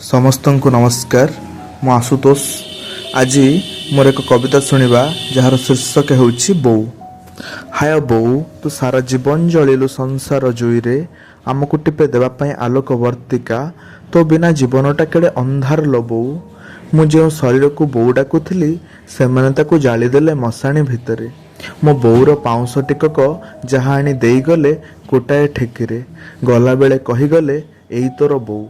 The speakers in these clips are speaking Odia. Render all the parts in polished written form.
ସମସ୍ତଙ୍କୁ ନମସ୍କାର। ମୁଁ ଆଶୁତୋଷ। ଆଜି ମୋର ଏକ କବିତା ଶୁଣିବା, ଯାହାର ଶୀର୍ଷକ ହେଉଛି ବୋଉ। ହାୟ ବୋଉ, ତୁ ସାରା ଜୀବନ ଜଳିଲୁ ସଂସାର ଜୁଇରେ, ଆମକୁ ଟିପେ ଦେବା ପାଇଁ ଆଲୋକ ବର୍ତ୍ତିକା। ତୋ ବିନା ଜୀବନଟା କେଡ଼େ ଅନ୍ଧାର ଲୋ ବୋଉ। ମୁଁ ଯେଉଁ ଶରୀରକୁ ବୋଉ ଡାକୁଥିଲି, ସେମାନେ ତାକୁ ଜାଳିଦେଲେ ମଶାଣି ଭିତରେ। ମୋ ବୋଉର ପାଉଁଶ ଟିକକ ଯାହା ଆଣି ଦେଇଗଲେ ଗୋଟାଏ ଠେକିରେ, ଗଲାବେଳେ କହିଗଲେ, ଏଇ ତୋର ବୋଉ।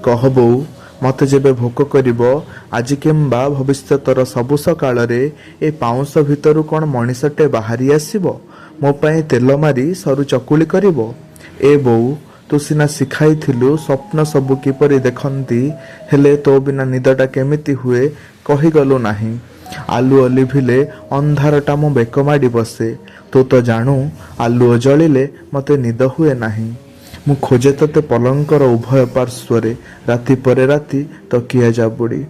କହ ବୋଉ, ମତେ ଯେବେ ଭୋକ କରିବ, ଆଜି କିମ୍ବା ଭବିଷ୍ୟତର ସବୁ ସକାଳରେ, ଏ ପାଉଁଶ ଭିତରୁ କ'ଣ ମଣିଷଟେ ବାହାରି ଆସିବ, ମୋ ପାଇଁ ତେଲ ମାରି ସରୁ ଚକୁଳି କରିବ? ଏ ବୋଉ, ତୁ ସିନା ଶିଖାଇଥିଲୁ ସ୍ୱପ୍ନ ସବୁ କିପରି ଦେଖନ୍ତି, ହେଲେ ତୋ ବିନା ନିଦଟା କେମିତି ହୁଏ କହିଗଲୁ ନାହିଁ। ଆଲୁଅ ଲିଭିଲେ ଅନ୍ଧାରଟା ମୋ ବେକ ମାଡ଼ି ବସେ। ତୁ ତ ଜାଣୁ, ଆଲୁଅ ଜଳିଲେ ମତେ ନିଦ ହୁଏ ନାହିଁ। ମୁଁ ଖୋଜେ ତତେ ପଲଙ୍କର ଉଭୟ ପାର୍ଶ୍ୱରେ, ରାତି ପରେ ରାତି ତକିଆ ଜାବୁଡ଼ି।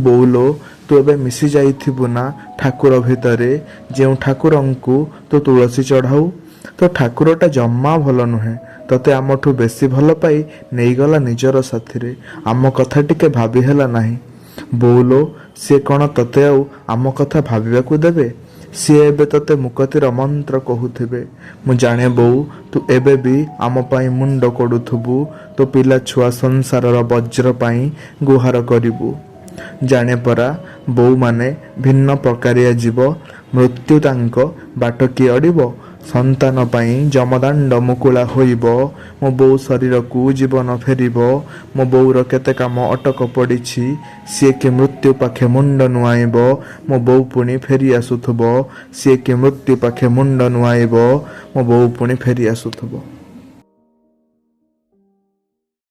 ବୋଉଲୋ, ତୁ ଏବେ ମିଶି ଯାଇଥିବୁ ନା ଠାକୁର ଭିତରେ, ଯେଉଁ ଠାକୁରଙ୍କୁ ତୁ ତୁଳସୀ ଚଢ଼ାଉ? ତୋ ଠାକୁରଟା ଜମା ଭଲ ନୁହେଁ। ତତେ ଆମଠୁ ବେଶୀ ଭଲ ପାଇ ନେଇଗଲା ନିଜର ସାଥିରେ। ଆମ କଥା ଟିକେ ଭାବି ହେଲା ନାହିଁ। ବୋଉଲୋ, ସିଏ କ'ଣ ତତେ ଆଉ ଆମ କଥା ଭାବିବାକୁ ଦେବେ? ସିଏ ଏବେ ତତେ ମୁକତିର ମନ୍ତ୍ର କହୁଥିବେ। ମୁଁ ଜାଣେ ବୋଉ, ତୁ ଏବେ ବି ଆମ ପାଇଁ ମୁଣ୍ଡ କୋଡ଼ୁଥିବୁ। ତୋ ପିଲା ଛୁଆ ସଂସାରର ବଜ୍ର ପାଇଁ ଗୁହାର କରିବୁ। ଜାଣେ ପରା, ବୋଉମାନେ ଭିନ୍ନ ପ୍ରକାରିଆ ଜୀବ। ମୃତ୍ୟୁ ତାଙ୍କ ବାଟ କି ଅଡ଼ିବ? ସନ୍ତାନ ପାଇଁ ଯମଦାଣ୍ଡ ମୁକୁଳା ହୋଇବ, ମୋ ବୋଉ ଶରୀରକୁ ଜୀବନ ଫେରିବ। ମୋ ବୋଉର କେତେ କାମ ଅଟକ ପଡ଼ିଛି, ସିଏ କି ମୃତ୍ୟୁ ପାଖେ ମୁଣ୍ଡ ନୁଆଁଇବ? ମୋ ବୋଉ ପୁଣି ଫେରି ଆସୁଥିବ। ସିଏ କି ମୃତ୍ୟୁ ପାଖେ ମୁଣ୍ଡ ନୁଆଁଇବ? ମୋ ବୋଉ ପୁଣି ଫେରି ଆସୁଥିବ।